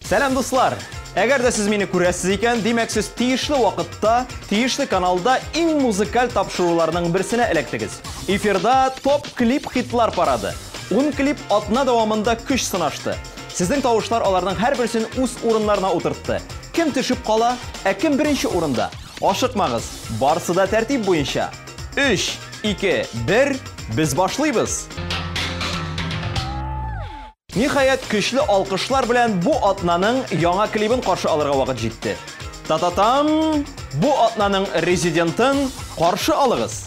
Сәлам, дуслар! Әгәр дә сез мине күрәсез икән, димәк, сез тиешле вакытта, тиешле каналда иң музыкаль тапшыруларның берсенә эләктегез. Эфирда топ клип хитлар парады. 10 клип атна дәвамында көч сынашты. Сезнең тавышлар аларның һәрберсен үз урыннарына утыртты. Кем төшеп кала, ә кем беренче урында? Ашыкмагыз, барысы да тәртип буенча. 3, 2, 1, без башлыйбыз! Ниһаять, көчле алкышлар белән бу атнаның яңа клибын каршы алырга вакыт җитте. Та-та-там! Бу атнаның резидентын каршы алыгыз!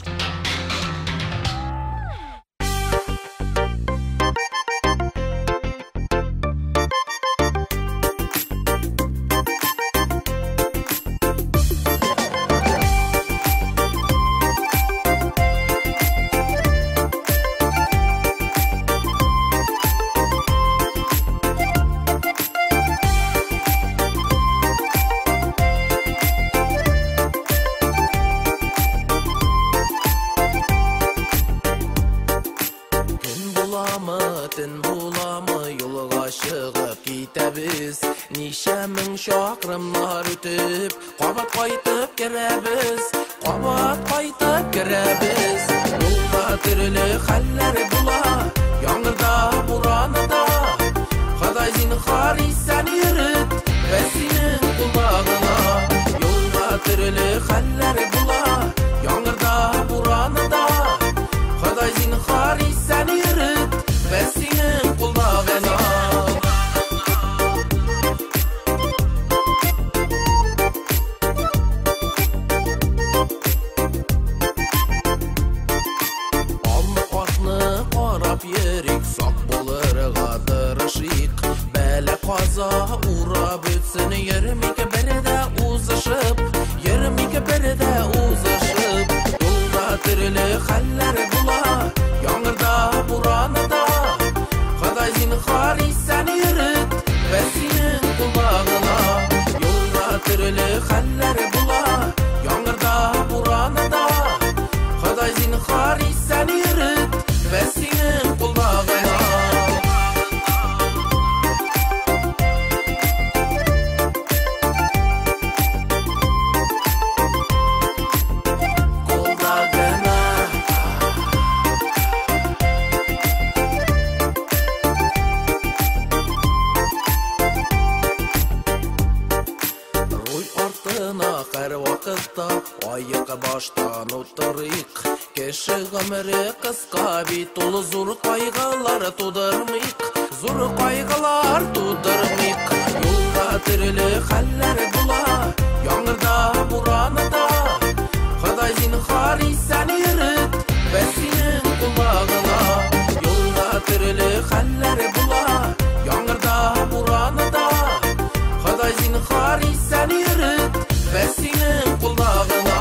Көн буламы, төн буламы, юлга чыгып китәбез. Ничә мең чакрымнар үтеп, кабат кайтып керәбез, кабат кайтып керәбез. Юлда төрле хәлләр була, яңгырда, буранда. Ходай зинһар исән йөрет, без синең кулда гына. Юлда төрле хәлләр була, яңгырда, буранда. Ходай зинһар исән йөрет, без синең кулда гына. Алны артны карап йөрик, сак булырга тырышыйк. Бәла каза урап үтсен, йөрмик бер дә узышып, йөрмик бер дә узышып. Юлда төрле хәлләр була, яңгырда, буранда. Ходай зинһар исән йөрет, без синең кулда гына. Юлда төрле хәлләр була, яңгырда, буранда. Ходай зинһар исән йөрет, без синең кулда гына. Кулда гына. Руль артына һәр вакытта аек баштан утырыйк. Кеше гомере кыска бит ул, зур кайгылар тудырмыйк, зур кайгылар тудырмыйк. Юлда төрле хәлләр була, яңгырда, буранда. Ходай зинһар исән йөрет, без синең кулда гына. Юлда төрле хәлләр була, яңгырда, буранда. Ходай зинһар исән йөрет, без синең кулда гына.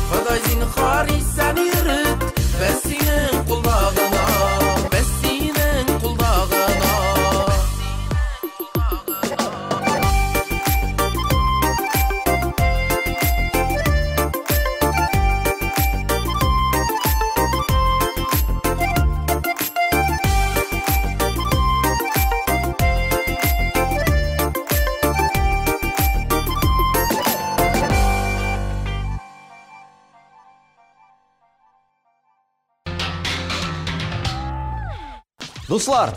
Ходай зинһар исән йөрет, без синең кулда гына. Без синең кулда гына. Дуслар,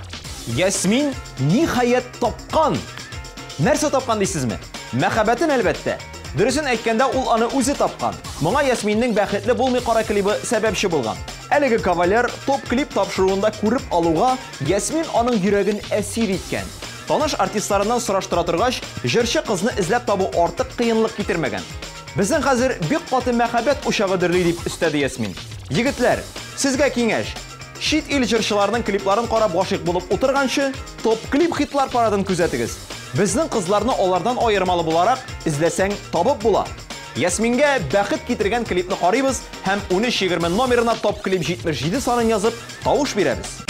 Ясмин ниһаять тапкан. Нәрсә тапкан дисезме? Мәхәббәтен, әлбәттә. Дөресен әйткәндә, ул аны үзе тапкан. Моңа Ясминнең Бәхетле булмый кара клибы сәбәпче булган. Әлеге кавалер топ клип тапшыруында күреп алуга, Ясмин аның йөрәген әсир иткән. Таныш артистларыннан сораштыра торгач, җырчы кызны эзләп табу артык кыенлык китермәгән. Безнең хәзер бик каты мәхәббәт учагы дөрли, дип өстәде Ясмин. Егетләр, сезгә киңәш. Чит ил җырчыларының клипларын карап гашыйк булып утырганчы, топ клип хитлар парадын күзәтегез. Безнең кызларны алардан аермалы буларак, эзләсәң табып була. Ясмингә бәхет китергән клипны карыйбыз һәм 1320 номерына топ клип 77 санын язып, тавыш бирәбез.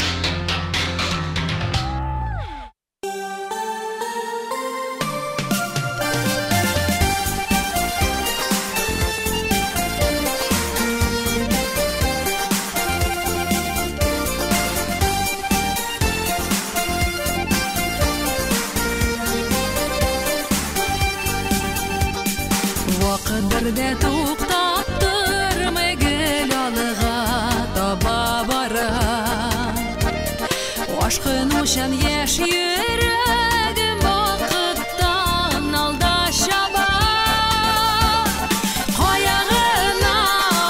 Ашкынучан яшь йөрәгем вакыттан алда чаба. Кая гына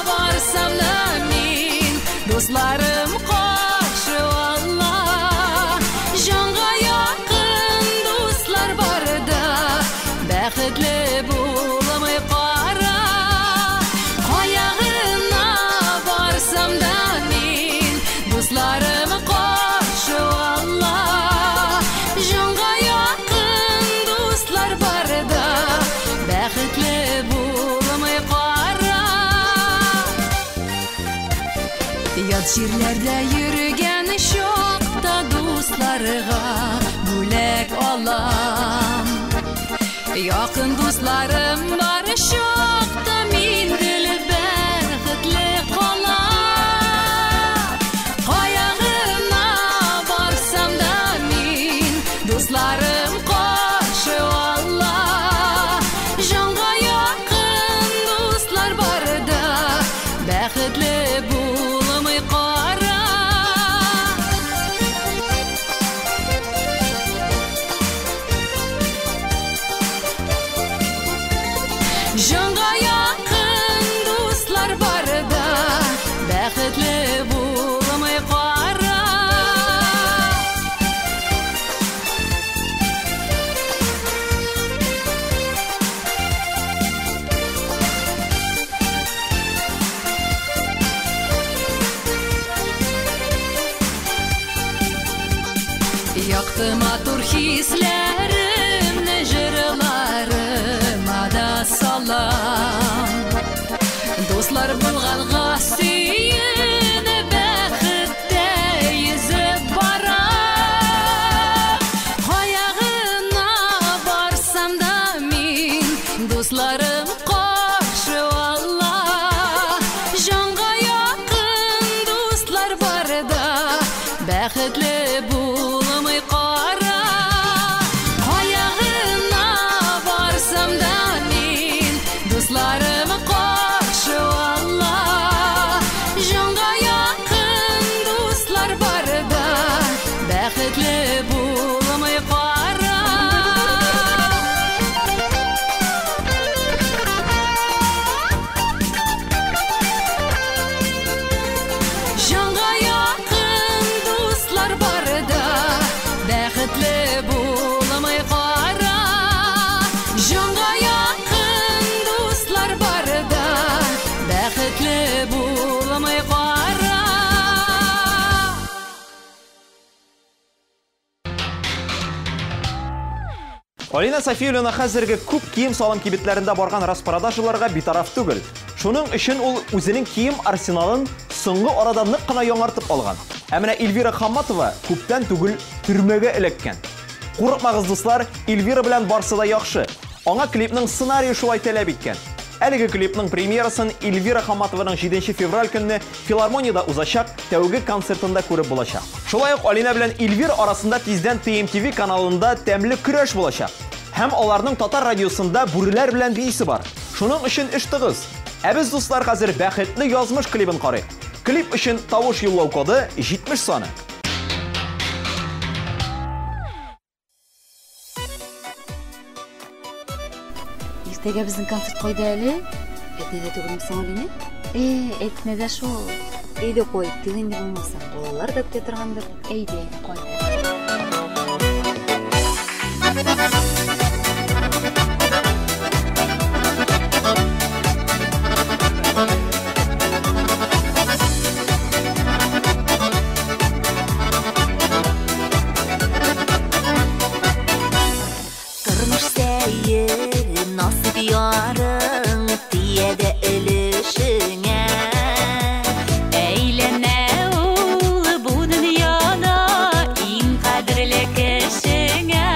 барсам да мин, дусларым каршы ала. Җанга якын дуслар барда, бәхетле булмый кара. Кая гына барсам да мин, дусларым каршы ала. Җанга якын дуслар барда, бәхетле булмый кара. Ят җирләрдә йөргән чакта дусларга бүләк алам. Якын дусларым бар чакта мин гел бәхетле калам. Кая гына барсам да мин, дусларым каршы ала. Җанга якын дуслар барда, бәхетле булмый кара. Җанга якын дуслар барда, бәхетле булмый кара. Якты матур хисләремне җырларыма да салам. Дуслар булганга сөенеп бәхеттә йөзеп барам. Кая гына барсам да мин, дусларым каршы ала. Җанга якын дуслар барда, бәхетле булмый кара. Кая гына барсам да мин, дусларым каршы ала. Җанга якын дуслар барда, бәхетле булмый кара. Җанга якын дуслар барда, бәхетле булмый кара. Җанга якын дуслар барда, бәхетле булмый кара. Алина Сафиуллина хәзерге күп кием-салым кибетләрендә барган распродажаларга битараф түгел. Шуның өчен ул үзенең кием арсеналын соңгы арада нык кына яңартып алган. Ә менә Эльвира Хамматова күптән түгел төрмәгә эләккән. Курыкмагыз, дуслар, Эльвира белән барсы да яхшы. Аңа клипның сценарие шулай таләп иткән. Әлеге клипның премьерасын Эльвира Хамматованың 7 февраль көнне филармониядә узачак тәүге концертында күреп булачак. Шулай ук Алина белән Эльвира арасында тиздән TMTV каналында тәмле көрәш булачак. Һәм аларның татар радиосында бүреләр белән биисе бар. Шуның өчен эш тыгыз. Ә без, дуслар, хәзер бәхетле язмыш клибын карыйк. Клип өчен тавыш юллау коды 70 саны. Иртәгә безнең концерт кайда әле? Әтнәдә түгелме соң, Алинә? Әтнәдә шул. Әйдә кайттык инде булмаса. Балалар да көтә торгандыр. Әйдә, әйдә, кайт. Тормыш сәер, насыйп ярың тия дә өлешеңә. Әйләнә ул бу дөньяда иң кадерле кешеңә.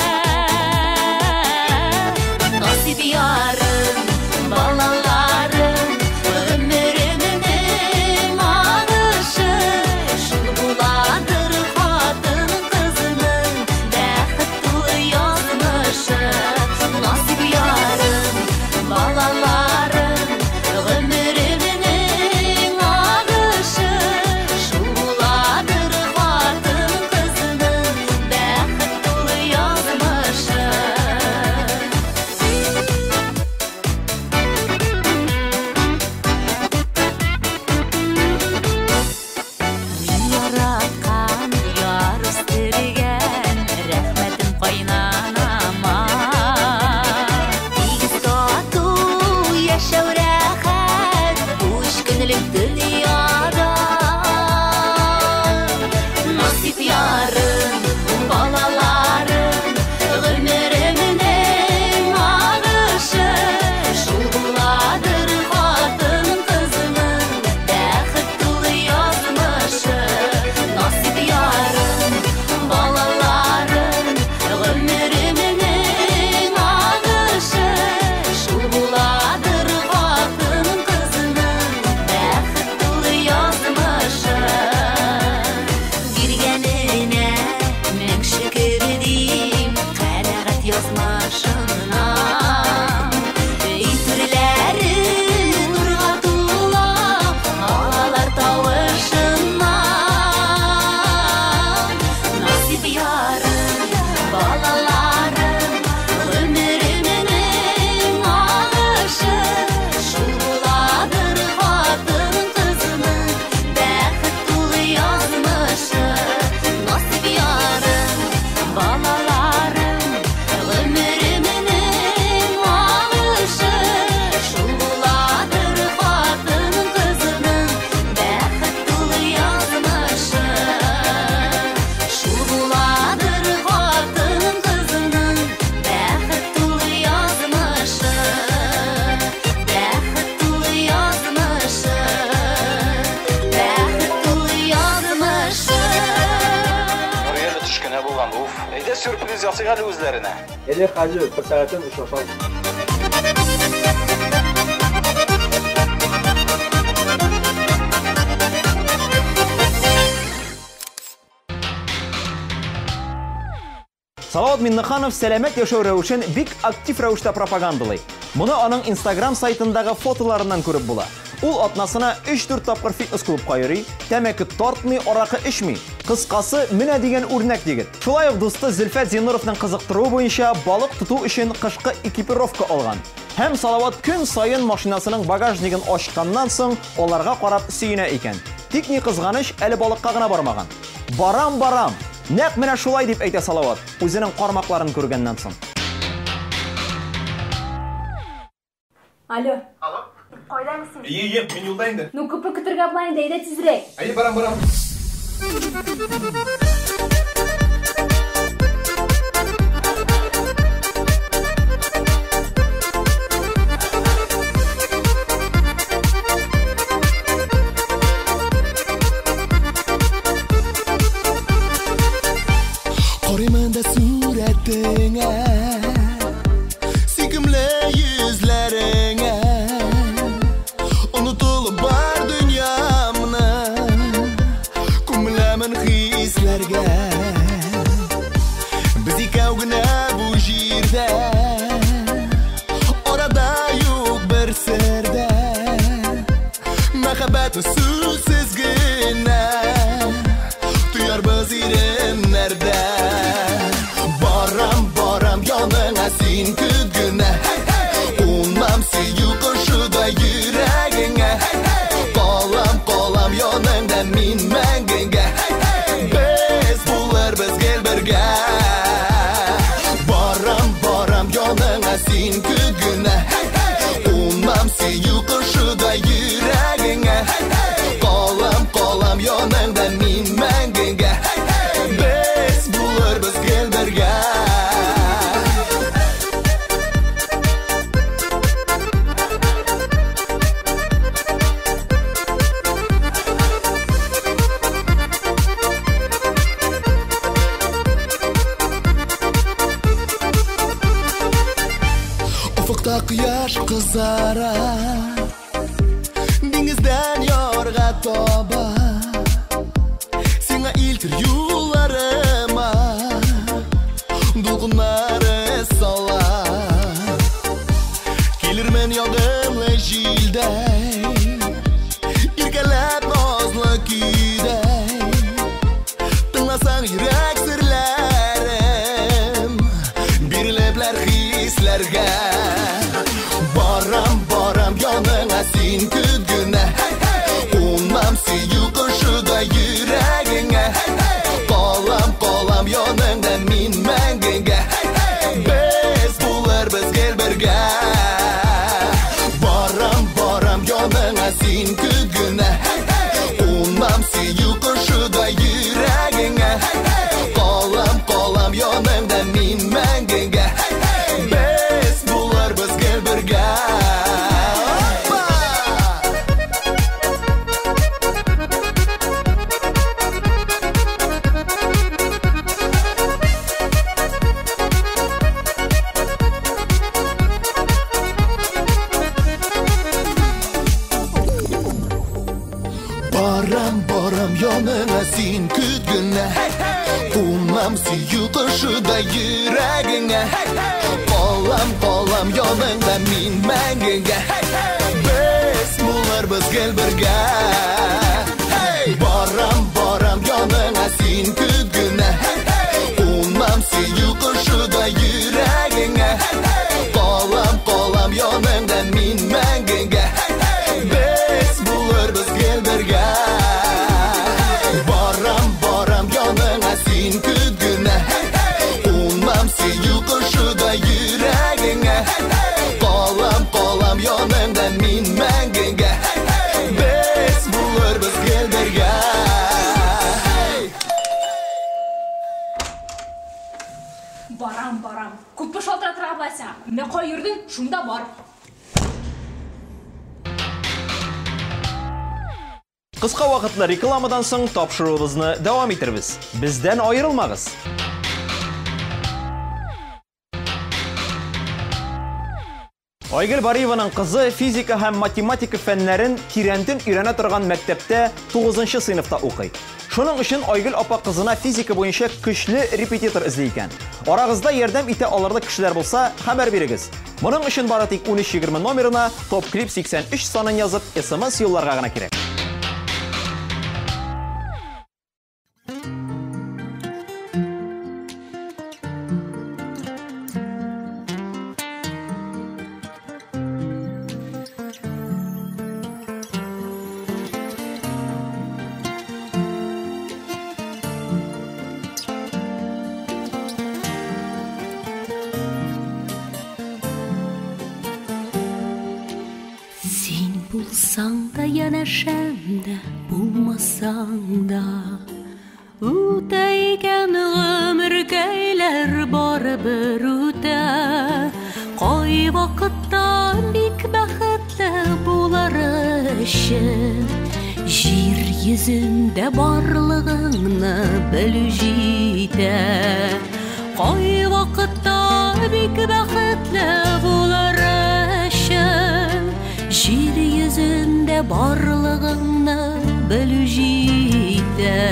Әйдә сюрприз ясыйк әле үзләренә. Әле хәзер бер сәгатьтән очрашабыз. Салават Миннеханов сәламәт яшәү рәвешен бик актив рәвештә пропагандалый. Моны аның Instagram сайтындагы фотоларыннан күреп була. Ул атнасына 3-4 тапкыр фитнес-клубка йөри, тәмәке тартмый, аракы эчми. Кыскасы, менә дигән үрнәк егет. Шулай ук дусты Зөлфәт Зиннуровның кызыктыруы буенча балык тоту өчен кышкы экипировка алган. Һәм Салават көн саен машинасының багажнигын ачканнан соң аларга карап сөенә икән. Тик ни кызганыч, әле балыкка гына бармаган. Барам, барам. Нәкъ менә шулай дип әйтә Салават, үзенең кармакларын күргәннән соң. Алло. Алло. Кайдамы син? Ие, ие, мин юлда инде. Ну, күпме көтергә була инде, әйдә тизрәк. Әйе, барам, барам. Карыймын да сурәтеңә, сөйкемле йөзләреңә, онытылып бар дөньямны, күмеләмен хисләргә. Без икәү генә бу җирдә, арада юк бер сер дә. Мәхәббәтне сүзсез генә тоярбыз иреннәрдә. Барам, барам яныңа, син көт генә. Кунам сөю кошыдай йөрәгеңә. Калам, калам яныңда мин мәңгегә. Без булырбыз гел бергә. Барам, барам яныңа, син көт генә. Кунам сөю кошыдай йөрәгеңә. Калам, калам яныңда мин мәңгегә. Без булырбыз гел бергә. Офыкта кояш кызара, диңгездән ярга таба. Сиңа илтер юлларыма, дулкыннары сала. Килермен ягымлы җилдәй, иркәләп назлы көйдәй. Тыңласаң йөрәк серләрем, бирелепләр хисләргә. Барам, барам яныңа, син көт генә. Кунам сөю кошыдай йөрәгеңә. Калам, калам яныңда мин мәңгегә. Без булырбыз гел бергә. Барам, барам яныңа, син көт генә. Кунам сөю кошыдай йөрәгеңә. Калам, калам яныңда мин мәңгегә. Без булырбыз гел бергә. Барам, барам яныңа, син көт генә. Кунам сөю кошыдай йөрәгеңә. Калам, калам яныңда мин мәңгегә. Без булырбыз гел бергә. Барам, барам яныңа, син көт генә. Кунам сөю кошыдай йөрәгеңә. Калам, калам яныңда мин мәңгегә. Без булырбыз гел бергә. Барам, барам яныңа, син көт генә. Кунам сөю кошыдай йөрәгеңә. Калам, калам яныңда мин мәңгегә. Без булырбыз гел бергә. Барам, барам. Күпме шалтыратырга була сиңа? Менә кая йөрдең, шунда бар. Кыска вакытлы рекламадан соң тапшыруыбызны дәвам итербез. Бездән аерылмагыз. Айгөл Бариеваның кызы физика һәм математика фәннәрен тирәнтен өйрәнә торган мәктәптә 9 сыйныфта укый. Шуның өчен Айгөл апа кызына физика буенча көчле репетитор эзли икән. Арагызда ярдәм итә алырлык кешеләр булса, хәбәр бирегез. Моның өчен бары тик 1320 номерына Топ Клип 83 санын язып, SMS юлларга гына кирәк. Син булсаң да янәшәмдә, булмасаң да, үтә икән гомеркәйләр барыбер үтә. Кай вакытта бик бәхетле булыр өчен җир йөзендә барлыгыңны белү җитә. Кай вакытта бик бәхетле булыр өчен җир йөзендә барлыгыңны белү җитә.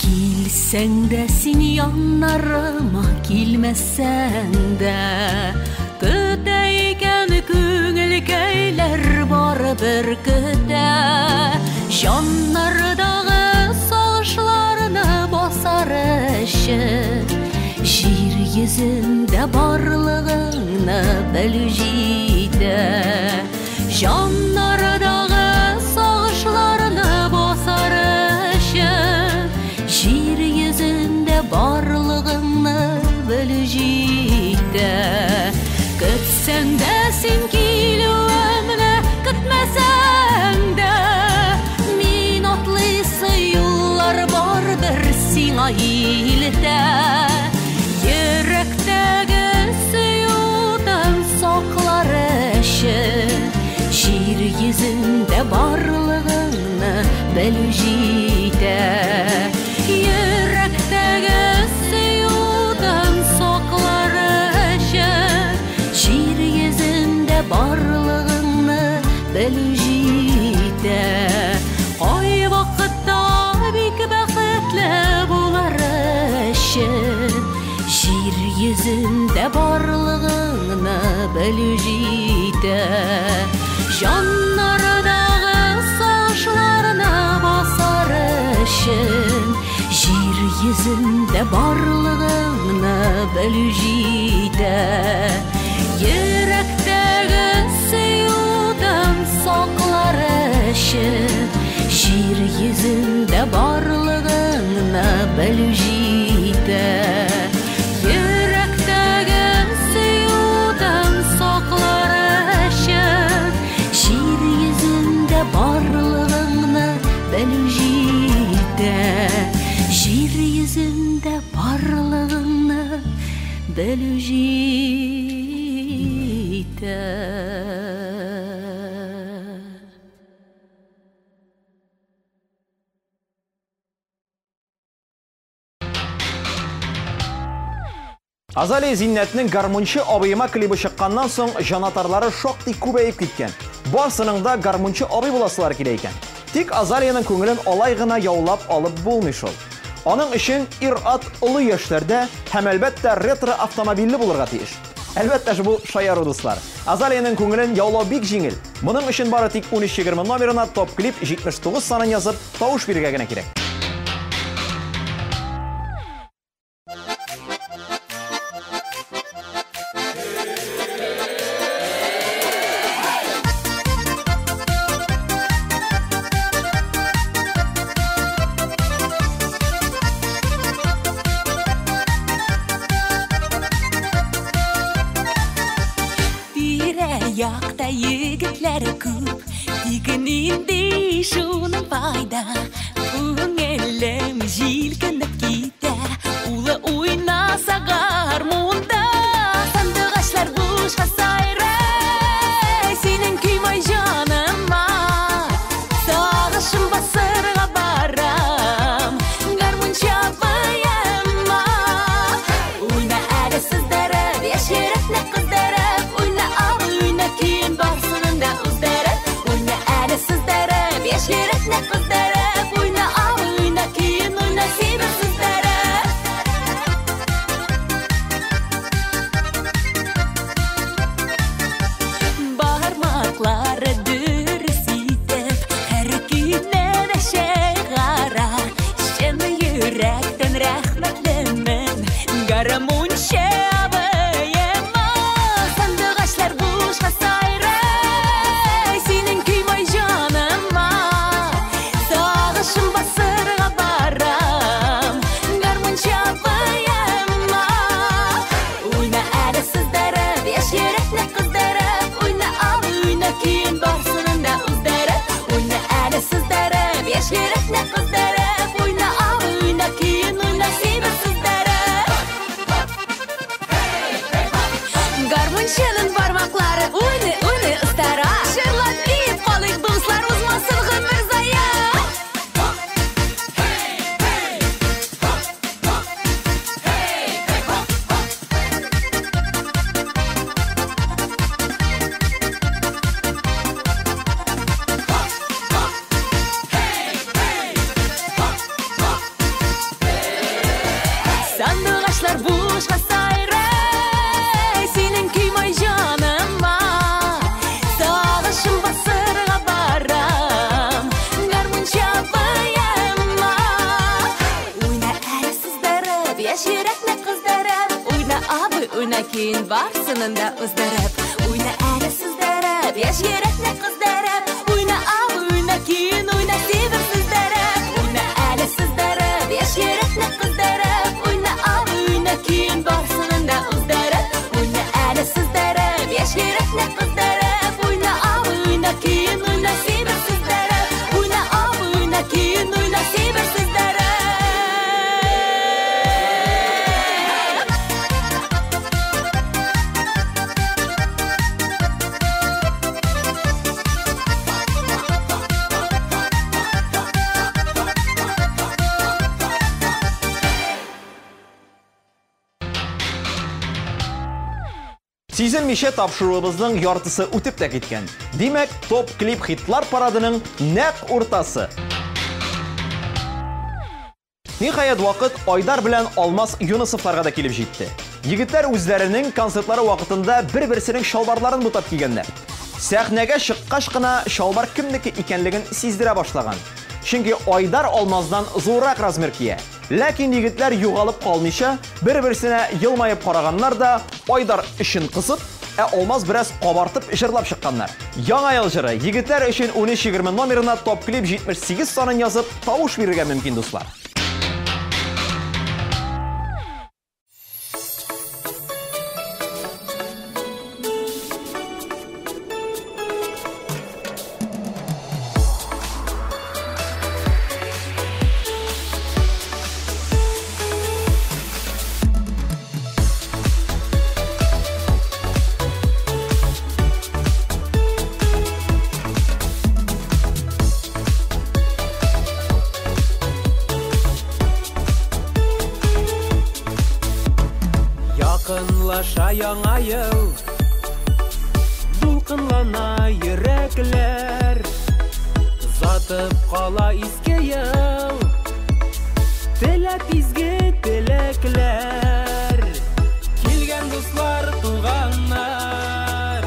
Килсәң дә син яннарыма, килмәсәң дә, көтә икән күңелкәйләр барыбер көтә. Җаннардагы сагышларны басар өчен җир йөзендә барлыгыңны белү җитә. Җаннардагы сагышларны басар өчен җир йөзендә барлыгыңны белү җитә. Көтсәң дә син килүемне, көтмәсәң дә, мин атлыйсы юллар барыбер сиңа илтә. Йөрәктәге сөюдән саклар өчен җир йөзендә барлыгыңны белү җитә. Йөрәктәге сөюдән саклар өчен җир йөзендә барлыгыңны белү җитә. Кай вакытта бик бәхетле булыр өчен җир йөзендә барлыгыңны белү җитә. Җаннардагы сагышларны басар өчен җир йөзендә барлыгыңны белү җитә. Йөрәктәге сөюдән саклар өчен җир йөзендә барлыгыңны белү җитә. Йөрәктәге сөюдән саклар өчен җир йөзендә барлыгыңны белү җитә. Җир йөзендә барлыгыңны белү җитә. Азалия Зиннәтнең «Гармунчы абыема» клибы чыкканнан соң җанатарлары шактый күбәеп киткән. Барсының да гармунчы абый буласылар килә икән. Тик Азалиянең күңелен алай гына яулап алып булмый шул. Аның өчен ир-ат олы яшьләрдә һәм әлбәттә ретро автомобильле булырга тиеш. Әлбәттә, бу шаяру, дуслар. Азалиянең күңелен яулау бик җиңел. Моның өчен бары тик 1320 номерына Топ Клип 79 санын язып, тавыш бирергә генә кирәк. Якта егетләр күп, тик нинди шуның файда? Күңелем җилкенеп китә, улы уйнаса гармунда. Сандугачлар бушка сайрый, синең көй май җаныма. Кошлар бушка сайрый, синең көймай җаныма. Сагышым басырга барам, гармунча баяныма. Уйна әле сыздырып, яшь йөрәкне кыздырып. Уйна абый, уйна киен барсынын да уздырып. Уйна әле сыздырып, яшь йөрәкне кыздырып. Уйна абый, уйна киен, уйна сибер сыздырып. Уйна әле сыздырып, яшь йөрәкне кыздырып. Уйна абый, уйна киен барсынын да уздырып. Уйна әле сыздырып, яшь йөрәкне кыздырып. Уйна абый, уйна киен, уйна сибер сыздырып. Уйна абый, уйна киен, уйна сибер сыздырып. Сизелмичә тапшыруыбызның яртысы үтеп тә киткән. Димәк, топ-клип хитлар парадының нәкъ уртасы. Ниһаять, вакыт Айдар белән Алмаз Юнысовларга да килеп җитте. Егетләр үзләренең концертлары вакытында бер-берсенең чалбарларын бутап кигәннәр. Сәхнәгә чыккач кына чалбар кемнеке икәнлеген сиздерә башлаган. Чөнки Айдар Алмаздан зуррак размер кия. Ләкин егетләр югалып калмыйча, бер-берсенә елмаеп караганнар да, Айдар эшен кысып, ә Алмаз бераз кабартып җырлап чыкканнар. Яңа ел җыры егетләр өчен 1320 номерына топ-клип 78 санын язып, тавыш бирергә мөмкин, дуслар. Якынлаша яңа ел, дулкынлана йөрәкләр, затып кала иске ел, теләп изге теләкләр. Килгән дуслар, туганнар,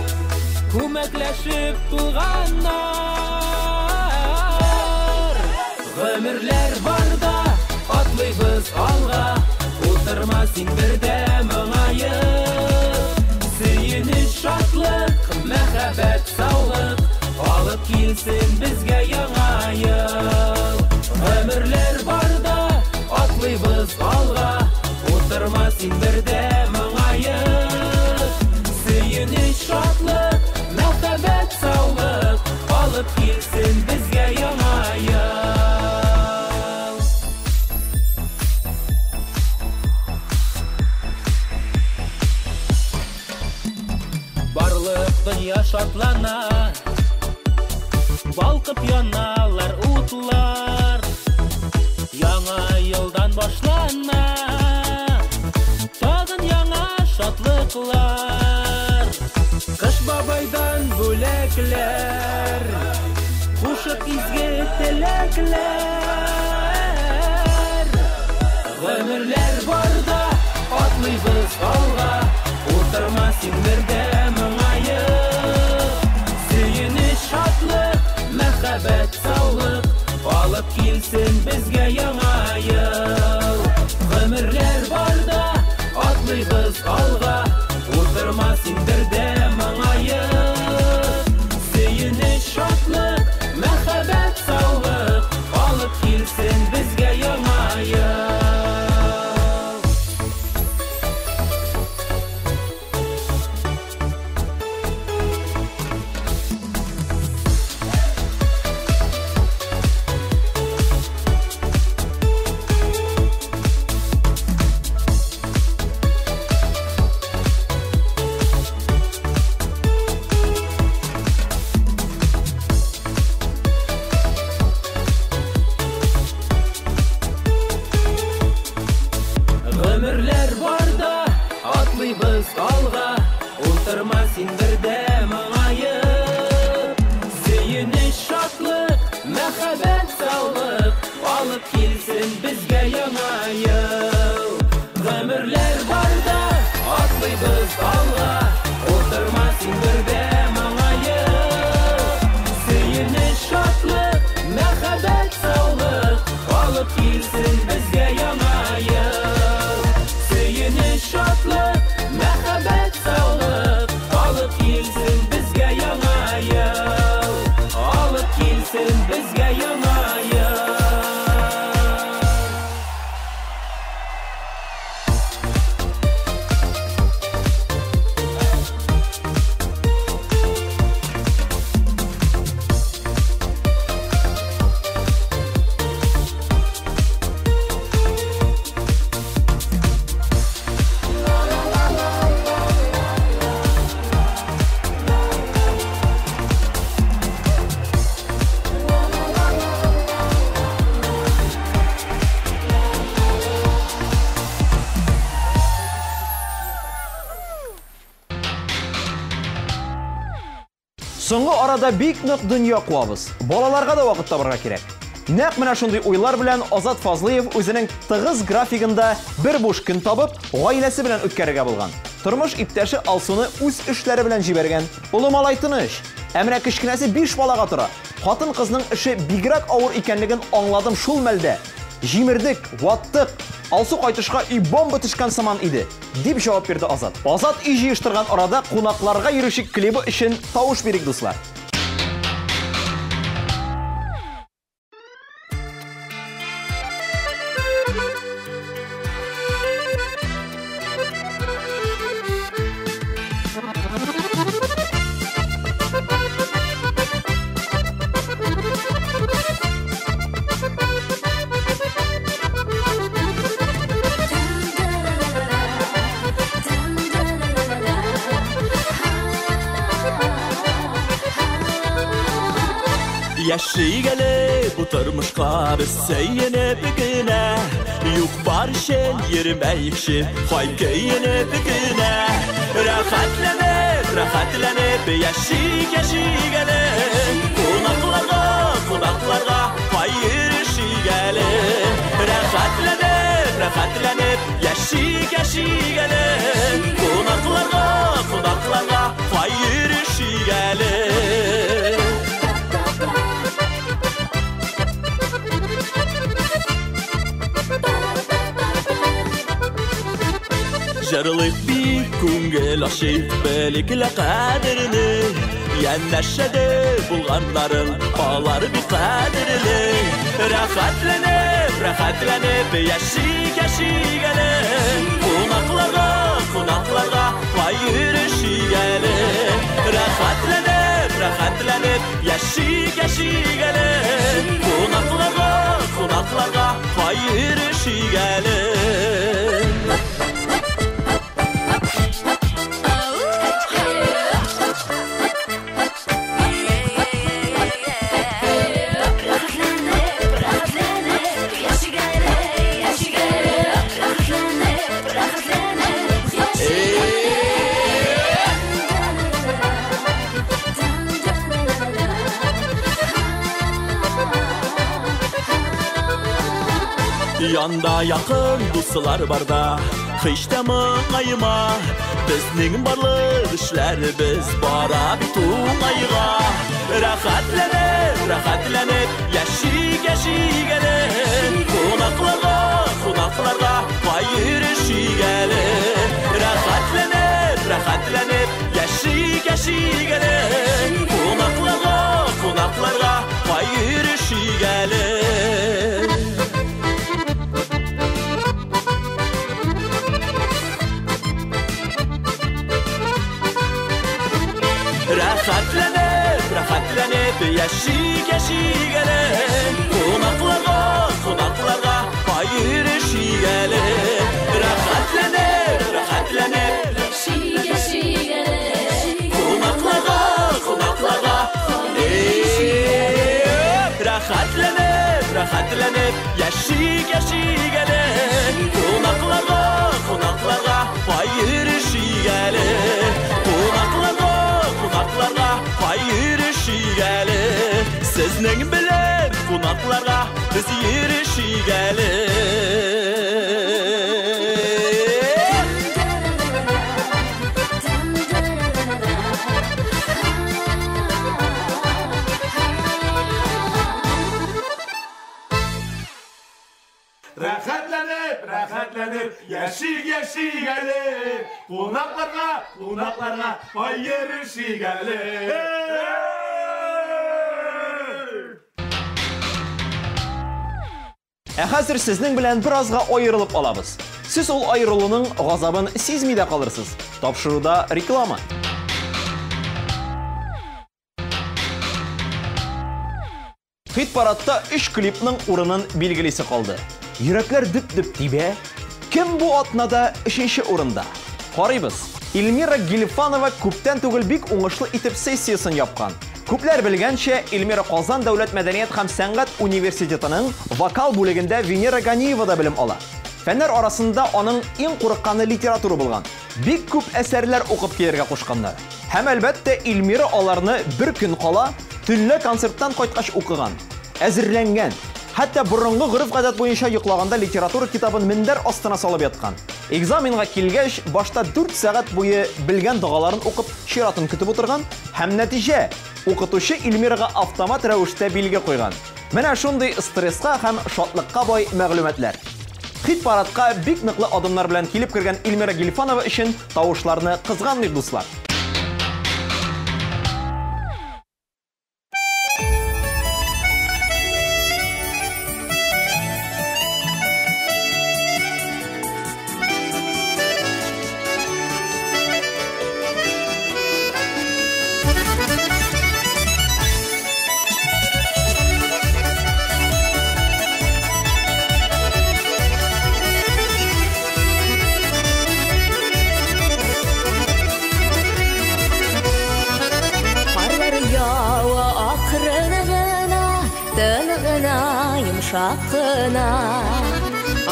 күмәкләшеп туганнар. Гомерләр барда, атлыйбыз алга, утырма син бердә моңаеп. Сөенеч, шатлык, мәхәббәт, саулык алып килсен безгә яңа ел. Гомерләр барда, атлыйбыз алга, утырма син бердә моңаеп. Сөенеч, шатлык, мәхәббәт, саулык алып килсен безгә яңа ел. Барлык дөнья шатлана, балкып яналар утлар. Яңа елдан башлана тагын яңа шатлыклар. Кыш бабайдан бүләкләр, кушып изге теләкләр. Гомерләр барда, атлыйбыз алга, утырма син бердә моңаеп. Сөенеч, шатлык, мәхәббәт, саулык алып килсен безгә яңа ел. Гомерләр барда, атлыйбыз алга, утырма син бердә моңаеп. Сөенеч, шатлык, мәхәббәт, саулык алып килсен безгә яңа ел. Гомерләр барда, атлыйбыз алга, утырма син бердә моңаеп. Сөенеч, шатлык, мәхәббәт, саулык алып килсен безгә яңа ел. Гомерләр Атлыйбыз алга, утырма син бер дә моңаеп. Сөенеч, шатлык, мәхәббәт, саулык алып килсен безгә яңа ел. Сөенеч, шатлык, мәхәббәт, саулык алып килсен безгә яңа ел. Алып килсен безгә яңа ел. Соңгы арада бик нык дөнья куабыз. Балаларга да вакыт табарга кирәк. Нәкъ менә шундый уйлар белән Азат Фазлыев үзенең тыгыз графигында бер буш көн табып, гаиләсе белән үткәрергә булган. Тормыш иптәше Алсуны үз эшләре белән җибәргән. Олы малай тыныч. Ә менә кечкенәсе 5 балага тора. Хатын-кызның эше бигрәк авыр икәнлеген аңладым шул мәлдә. Җимердек, ваттык. Алсу кайтышка өй бомба төшкән сыман иде, дип җавап бирде Азат. Азат өй җыештырган арада кунакларга йөрүче клибы өчен тавыш бирик, дуслар. Яшик әле бу тормышка без сөенеп кенә, юк бар өчен йөрмәекче, кай көенеп кенә. Рәхәтләнеп, рәхәтләнеп яшик, яшик әле. Кунакларга, кунакларга кай йөрешик әле. Рәхәтләнеп, рәхәтләнеп яшик, яшик әле. Кунакларга, кунакларга кай йөрешик әле. Җырлыйк бик күңел ачыйк, белик лә кадерне. Янәшәдә булганнарың алар бик кадерле. Рәхәтләнеп, рәхәтләнеп яшик, яшик әле. Кунакларга, кунакларга кай йөрешик әле. Рәхәтләнеп, рәхәтләнеп яшик, яшик әле. Кунакларга, кунакларга кай йөрешик әле. Янда якын дуслар барда, һич тә моңайма. Безнең барлык эшләребез бара бит уңайга. Рәхәтләнеп, рәхәтләнеп яшик, яшик әле. Кунакларга, кунакларга кай йөрешик әле. Рәхәтләнеп, рәхәтләнеп яшик, яшик әле. Кунакларга, кунакларга кай йөрешик әле. Рәхәтләнеп, рәхәтләнеп яшик, яшик әле. Кунакларга, кунакларга кай йөрешик әле. Рәхәтләнеп, рәхәтләнеп яшик, яшик әле. Кунакларга, кунакларга рәхәтләнеп, рәхәтләнеп яшик, яшик әле. Кунакларга, кунакларга кай йөрешик әле. Кунакларга, кунакларга кай йөрешик әле. Сезнең белән кунакларга без йөрешик әле. яшик әле. Кунакларга, кунакларга йөрешик әле. Ә хәзер сезнең белән беразга аерылып алабыз. Сез ул аерылуның газабын сизми дә калырсыз. Тапшыруда реклама. Хит-парадта 3 клипның урынын билгелисе калды. Йөрәкләр дөп-дөп тибә. Кем бу атнада 3-нче урында? Карыйбыз. Эльмира Гильфанова күптән түгел бик уңышлы итеп сессиясын япкан. Күпләр белгәнчә, Эльмира Казан дәүләт мәдәният һәм сәнгать университетының вокал бүлегендә Венера Ганиевада белем ала. Фәннәр арасында аның иң курыкканы литература булган. Бик күп әсәрләр укып килергә кушканнар. Һәм әлбәттә, Эльмира аларны бер көн кала, төнлә концерттан кайткач укыган. Әзерләнгән. Хәтта борынгы гореф-гадәт буенча йоклаганда литература китабын мендәр астына салып яткан. Экзаменга килгәч, башта 4 сәгать буе белгән догаларын укып, чиратын көтеп утырган һәм нәтиҗә укытучы Эльмирага автомат рәвештә билге куйган. Менә шундый стресска һәм шатлыкка бай мәгълүматлар. Хит-парадка бик ныклы адымнар белән килеп кергән Эльмира Гильфанова өчен тавышларны кызганмыйк, дуслар. Yumşaqına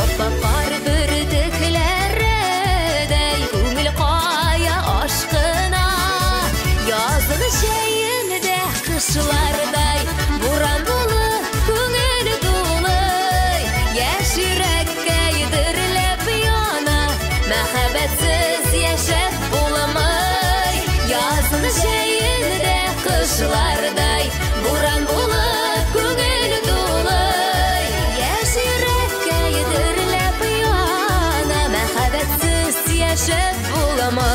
Аппақ қар бүртікләрідей Көңіл қая ашқына Язын жәйінде қышлардай Буран болып көңіл тулы Яш жүрекке дірлеп яна Мәхәббәтсіз яшәп буламай Язын жәйінде қышлардай Буран болып көңіл тулы Яшәп буламай.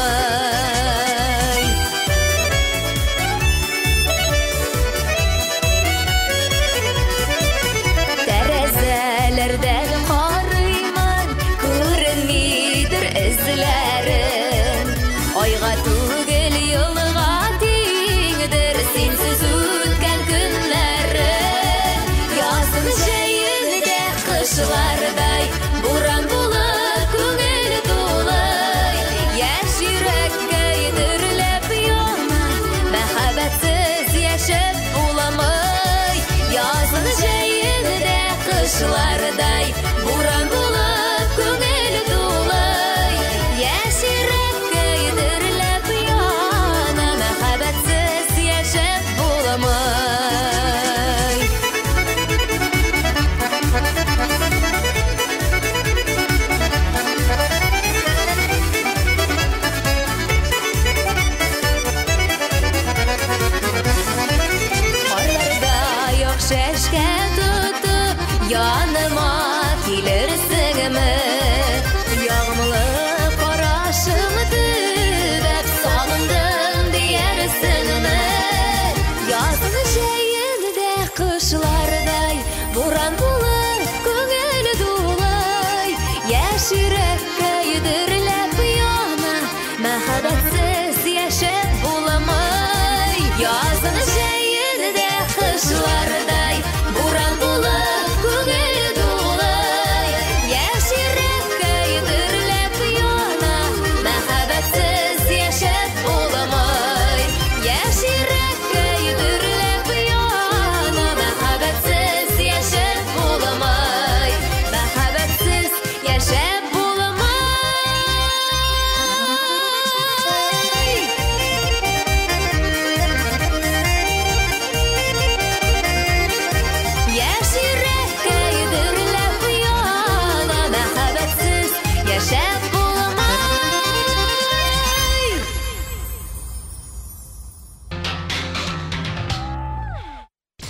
Тәрәзәләрдән карыймын, күренмидер эзләрем. Айга түгел, юлга тиңдер синсез үткән көннәрем. Язын җәендә кышлардай буран булып күңел тулы. Яшь йөрәккә дөрләп яна, мәхәббәтсез яшәп буламай. Язын җәендә кышлардай буран булып күңел тулы. Яшь йөрәккә дөрләп яна, мәхәббәтсез яшәп буламай. Шәшкә тотып яныма килерсеңме? Ягымлы карашың төбәп сагындым диярсеңме? Язын җәендә кышлардай буран булып күңел дулый. Яшь йөрәккә дөрләп яна, мәхәббәтсез яшәп буламай. Язын җәендә кышлардай буран булып күңел тулы. Яшь йөрәккә дөрләп яна, мәхәббәтсез яшәп буламай. Яшь йөрәккә дөрләп яна, мәхәббәтсез яшәп буламай. Мәхәббәтсез яшәп буламай. Яшь йөрәккә дөрләп яна, мәхәббәтсез яшәп буламай.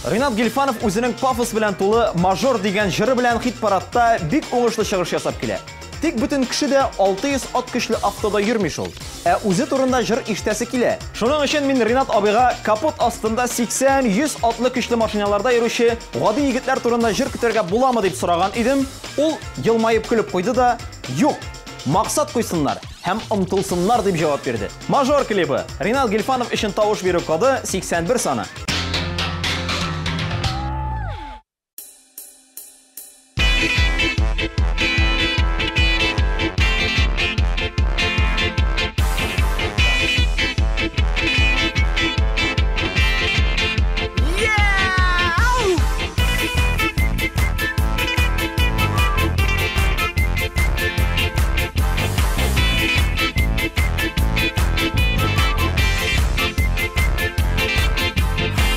Ринат Гильфанов үзенең пафос белән тулы «Мажор» дигән җыры белән хит-парадта бик уңышлы чыгыш ясап килә. Тик бөтен кеше дә 600 ат көчле автода йөрми шул. Ә үзе турында җыр ишетәсе килә. Шуның өчен мин Ринат абыйга капот астында 80-100 атлы көчле машиналарда йөрүче гади егетләр турында җыр көтәргә буламы дип сораган идем. Ул елмаеп көлеп куйды да, юк, максат куйсыннар һәм омтылсыннар дип җавап бирде. Мажор клибы. Ринат Гильфанов өчен тавыш бирү коды 81 саны.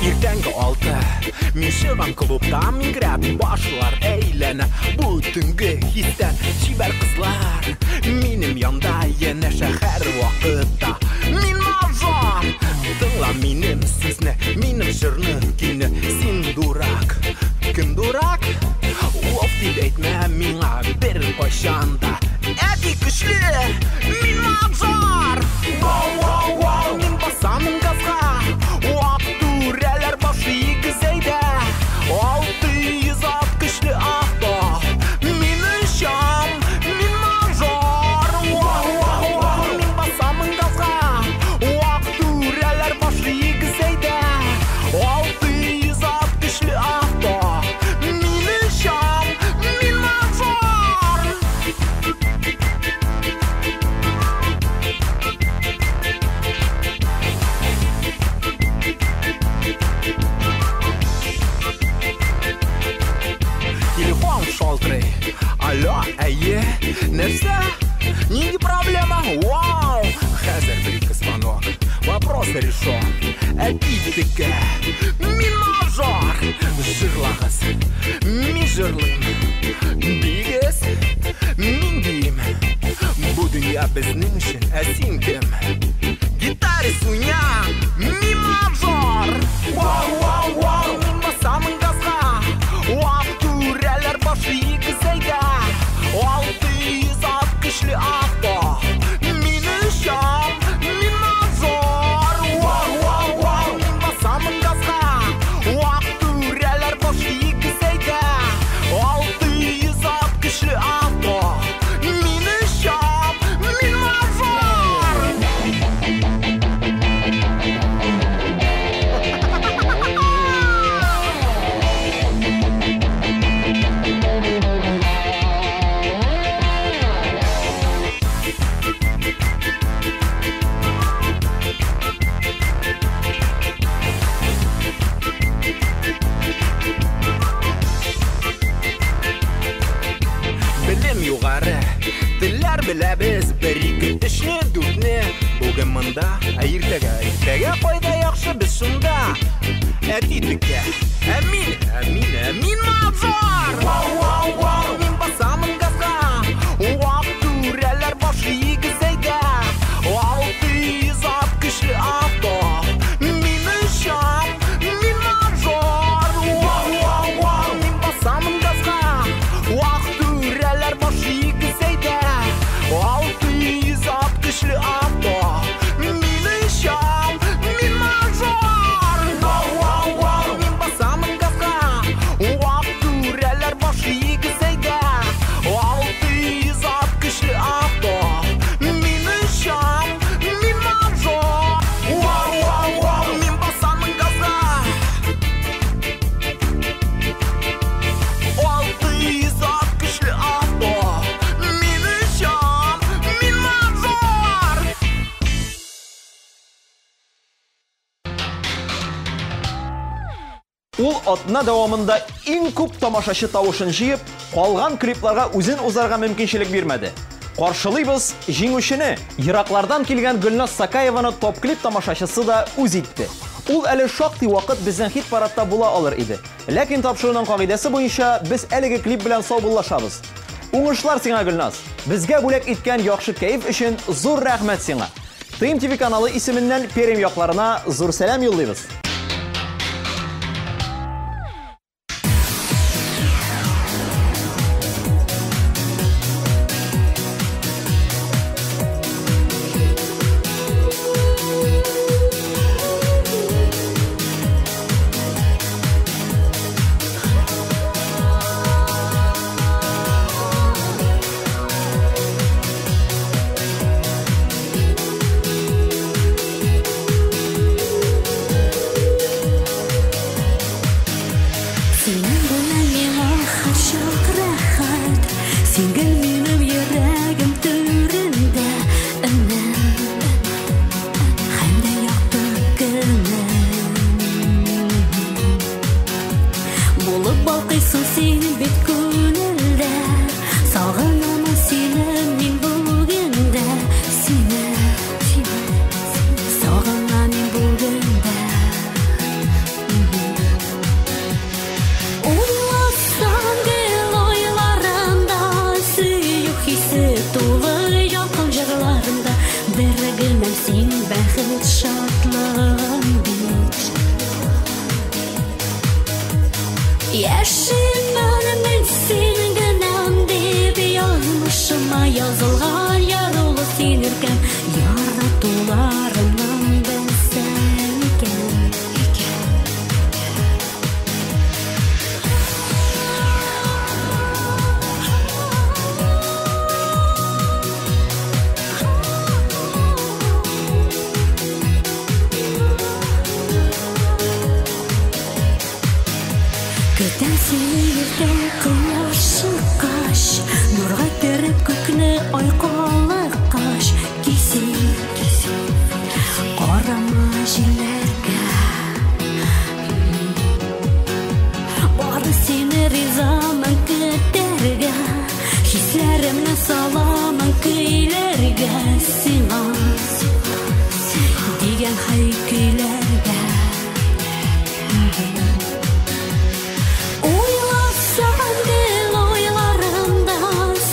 Иртәнге 6. Мин чыгам клубтан, миңгерәп башлар әйләнә. Бу төнге хистән чибәр кызлар минем янда янәшә һәр вакытта. Мин мажор, тыңла минем сүзне, минем җырны, көйне. Син дурак, кем дурак? Оф дип әйтмә миңа бер кайчан да. Әти көчле, мин мажор. Вау, вау, вау, мин басамын газга. Вак түрәләр башы игезәйдә. 600 ат көчле авто. Мин очам, мин мажор. Вау, вау, вау, мин басамын газга. Вак түрәләр башы игезәйдә. 600 ат көчле авто. Мин очам, мин мажор. Телефон шалтырый. Алло, әйе, нәрсә? Нинди проблема? Вау! Хәзер бер-ике звонок. Вопрос решен. Әти текә. Мин мажор. Җырлагыз. Мин җырлыйм. Бигез. Мин биим. Бу дөнья безнең өчен, ә син кем? Гитарист уйна. Мин мажор. Вау, вау, вау, мин басамын газга. Вак түрәләр башы игезәйдә. 600 ат көчле авто. Мин очам, мин мажор. Вау, вау, вау, мин басамын газга. Вак түрәләр башы игезәйдә. 600 ат көчле авто. Мин очам, мин мажор. Белем югары, телләр беләбез, бер, ике, өчне, дүртне. Бүген монда, ә иртәгә, иртәгә кайда яхшы без шунда. Әти текә, ә мин, ә мин, ә мин мажор. Вау, вау, вау, мин басамын газга. Вак түрәләр башы игезәйдә. 600 ат көчле авто. Мин очам, мин мажор. Вау, вау, вау, мин басамын газга. Вак түрәләр башы игезәйдә. 600 ат көчле авто. Мин очам, мин мажор. Вау, вау, вау, мин басамын газга. Вак түрәләр башы игезәйдә. 600 ат көчле авто. Мин очам, мин мажор. Вау, вау, вау, мин басамын газга. 600 ат көчле авто. Мин очам, мин мажор. Ул атна дәвамында иң күп тамашачы тавышын җыеп, калган клипларга үзен узарга мөмкинчелек бирмәде. Каршылыйбыз җиңүчене. Ераклардан килгән Гөлназ Сакаеваны топ-клип тамашачысы да үз итте. Ул әле шактый вакыт безнең хит-парадта була алыр иде. Ләкин тапшыруның кагыйдәсе буенча без әлеге клип белән саубуллашабыз. Уңышлар сиңа, Гөлназ. Безгә бүләк иткән яхшы кәеф өчен зур рәхмәт сиңа. ТМТВ каналы исеменнән Пермь якларына зур сәлам юллыйбыз. Бер генәм син бәхет шатлыгым бит. Яшимен мин син генәм дип, язмышыма язылган ярулы син иркәм, яратуларымның белсәң икән. Көтәм сине иртә кояш чыккач, нурга төреп күкне ай калыккач, кисен, карама җилләргә. Бары сине ризамын көтәргә, хисләремне саламын көйләргә, сиңа дигән хәй көйләргә. Уйласам гел уйларымда,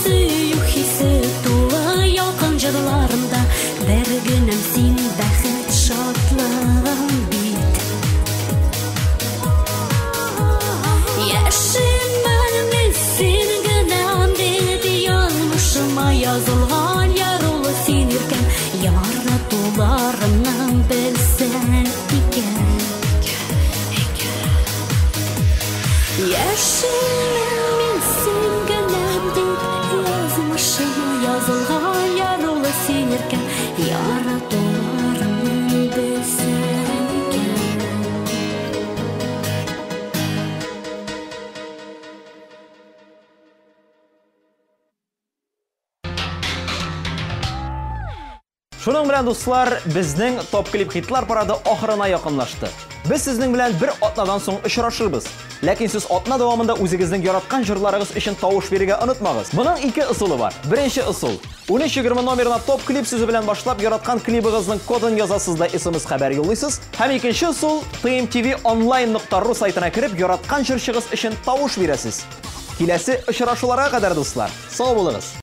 сөю хисе тулы ялкын җырларымда, бер генәм син бәхет шатлыгым бит. Яшимен мин син генәм дип, язмышыма язылган ярулы син иркәм, яратуларымның белсәң икән. Яшимен мин син генәм дип, язмышыма язылган ярулы син иркәм, яратуларымның белсәң икән. Шуның белән, дуслар, безнең Топ клип хитлар парады ахырына якынлашты. Без сезнең белән бер атнадан соң очрашырбыз. Ләкин сез атна дәвамында үзегезнең яраткан җырларыгыз өчен тавыш бирергә онытмагыз. Моның ике ысулы бар. Беренче ысул. 1320 номерына топ клип сүзе белән башлап яраткан клибыгызның кодын язасыз да SMS хәбәр юллыйсыз. Һәм икенче ысул tmtvonline.ru сайтына кереп яраткан җырчыгыз өчен тавыш бирәсез. Киләсе очрашуларга кадәр, дуслар. Сау булыгыз.